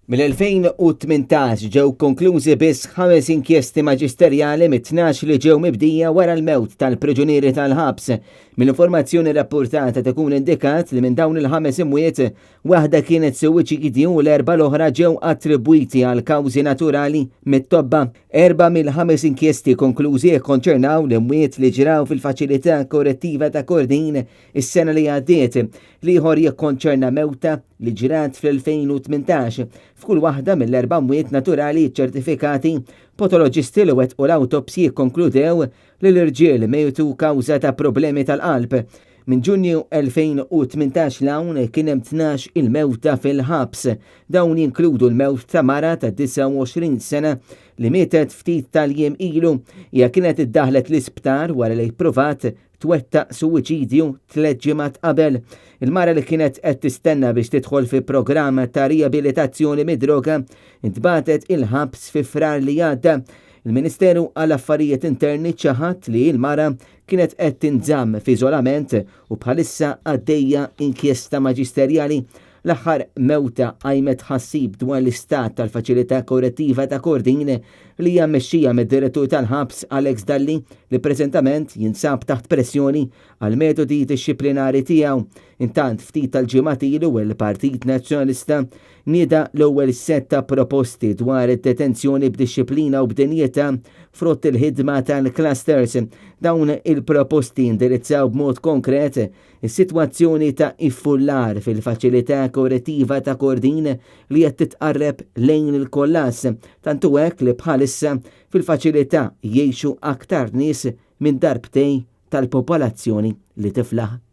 Mill-2018 ġew konklużi biss ħames inkjesti maġisterjali mit-tnax li ġew mibdija wara l-mewt tal-priġunieri tal-ħabs. Mill-informazzjoni rappurtata tkun indikat li minn dawn il-ħames imwiet, waħda kienet suwiċidju u l-erba' l-oħra ġew attribwiti għal kawżi naturali mit-tobba. Erba' mill-ħames inkjesti konklużi kkonċernaw l-imwiet li ġraw fil-faċilità korrettiva ta' Kordin is-sena li għaddiet. L-ieħor jikkonċerna mewta li ġrat fl-2018. F'kull waħda mill-erba' mwiet naturali ċċertifikati, patoloġisti li wettqu l-awtopsji kkonkludew li l-irġiel mietu kawża ta' problemi tal-qalb. Minn Ġunju 2018 'l hawn kien hemm 12 il-mewta fil-ħabs. Dawn jinkludu l-mewt ta' mara ta' 29 sena li mietet ftit tal-jiem ilu. Hija kienet iddaħħlet l-isptar wara li ppruvat twettaq suwiċidju tliet ġimgħat qabel. Il-mara li kienet qed tistenna biex tidħol fi programm ta' riabilitazzjoni mid-droga intbagħtet il-ħabs fi Frar li għadda. Il-Ministeru għal Affarijiet Interni ċaħad li l-mara kienet qed tinżamm f'iżolament u bħalissa għaddejja inkjesta maġisterjali. L-aħħar mewta qajmet tħassib dwar l-istat tal-faċilità korrettiva ta' Kordin li hija mmexxija mid-Direttur tal-Ħabs Alex Dalli li preżentament jinsab taħt pressjoni għall-metodi dixxiplinari tiegħu. Intant ftit tal-ġimgħat ilu il-Partit Nazzjonalista nieda l-ewwel sett ta' proposti dwar id-detenzjoni b'dixxiplina u b'dinjità frott il-ħidma tal-clusters. Dawn il-proposti jindirizzaw b'mod konkret Is-sitwazzjoni ta' iffullar fil-faċilità korrettiva ta' Kordin li qed titqarreb lejn il-kollass, tant hu hekk li bħalissa fil-faċilità jgħixu aktar nies minn darbtejn tal-popolazzjoni li tiflaħ.